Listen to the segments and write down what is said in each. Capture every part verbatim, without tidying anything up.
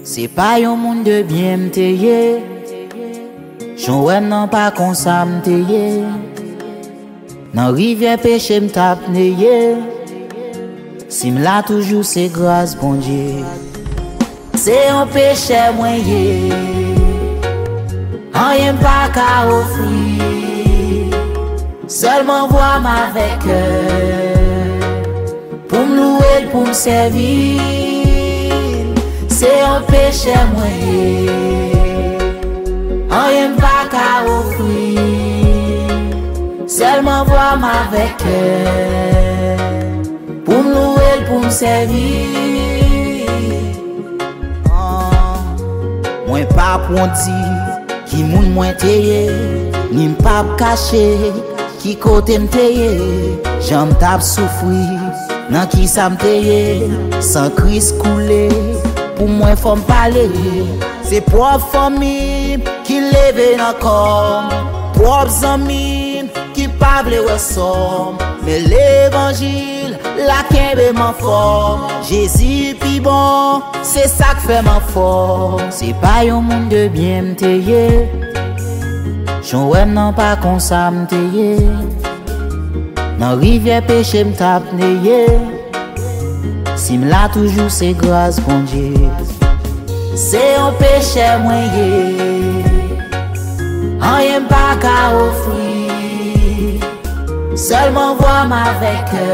Se pa yon moun de byen m te ye. Jan w wè m nan pa konsa m te ye. Nan rivyè peche m t ap neye. Si m la toujou se gras Bondye. Se yon pechè mwen ye. Anyen m pa ka ofri. Sèlman vwa m avèk kè. Pou m louwe l, pou m sèvi l. Se yon pechè mwen ye. Anyen m pa ka ofri. Sèlman vwa m avèk kè. Pou m louwe l, pou m sèvi l. Mwen p ap wont di ki moun mwen te ye, ni m p ap kache ki kote m te ye, jan m t ap soufri, nan kisa m te ye, san Kris koule, pou mwen fò m pale. Se pwòp fanmi m ki leve nan kò m, pwòp zanmi m ki pa vle wè sò m, men levanjil la kenbe m anfòm. Jezi pi bon, se sa k fè m anfòm. Se pa yon moun de byen m te ye. Jan w wè m nan pa konsa m te ye. Nan rivyè peche m t ap neye. Si m la toujou se gras Bondye. Se yon pechè mwen ye. Anyen m pa ka ofri. Sèlman vwa m avèk kè.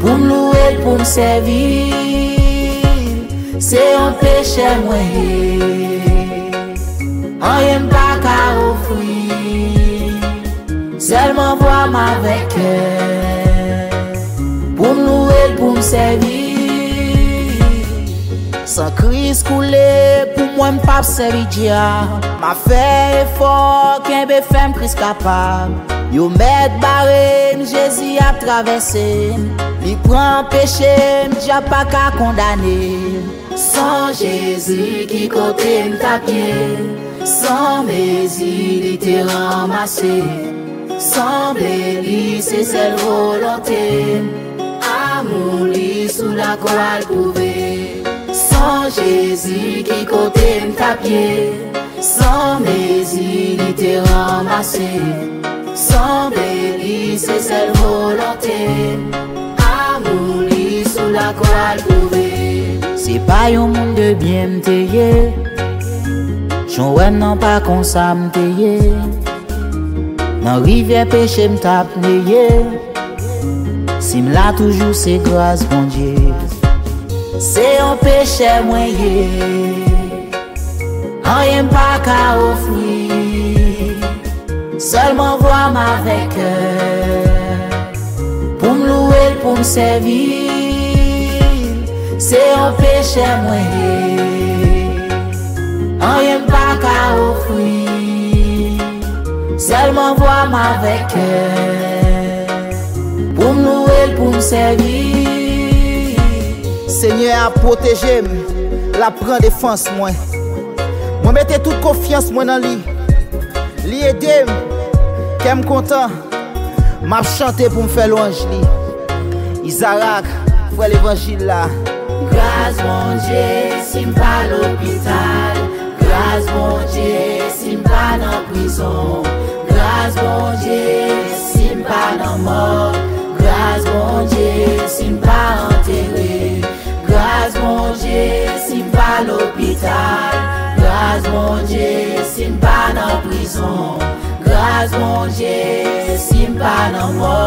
Pou m louwe l, pou m sèvi l. Se yon pechè mwen ye. Anyen m pa ka ofri. Sèlman vwa m avèk kè. Pou m louwe l, pou m sèvi l. San Kris koule, pou mwen m p ap sèvi dyab. M ap fè efò, kenbe fèm, Kris kapab. Yo mèt bare m, Jezi ap travèse m. Li pran peche m, dyab pa ka kondane m. San Jezi, ki kote m t ap ye? San mezi, li te ranmase m. Sanble li se sèl volonte m. Amou li sou lakwa l pwouve. San Jezi, ki kote m t ap ye? San mezi, li te ranmase m. Sanble li se sèl volonte m. Amou li sou lakwa l pwouve. Se pa yon moun de byen m te ye. Jan w wè m nan pa konsa m te ye. Nan rivyè peche m t ap neye. Si m la toujou se gras Bondye. Se yon pechè mwen ye. Anyen m pa ka ofri. Sèlman vwa m avèk kè. Pou m louwe l, pou m sèvi l. Se yon pechè mwen ye. Anyen m pa ka ofri. Sèlman vwa m avèk kè. Pou m louwe l, pou m sèvi l. Senyè a pwoteje m, l ap pran defans mwen. Mwen mete tout konfyans mwen nan li. Li ede m, kè m kontan. M ap chante pou m fè lwanj li. Izarak, frè levanjil la. Gras Bondye, si m pa lopital. Gras Bondye, si m pa nan prizon. Gras Bondye, si m pa nan mò. Gras Bondye, si m pa antere. Gras Bondye, si m pa lopital. Gras Bondye, si m pa nan prizon. Gras Bondye, si m pa nan mò.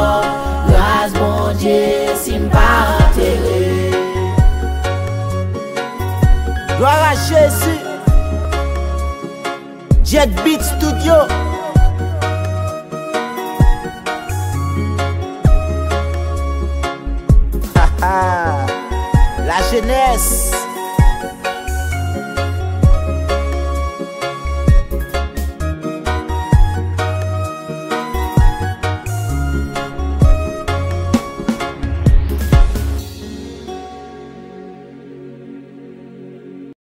Gras Bondye, si m pa antere. Glwa a Jezi. Jack Beat Studio. La jeunesse.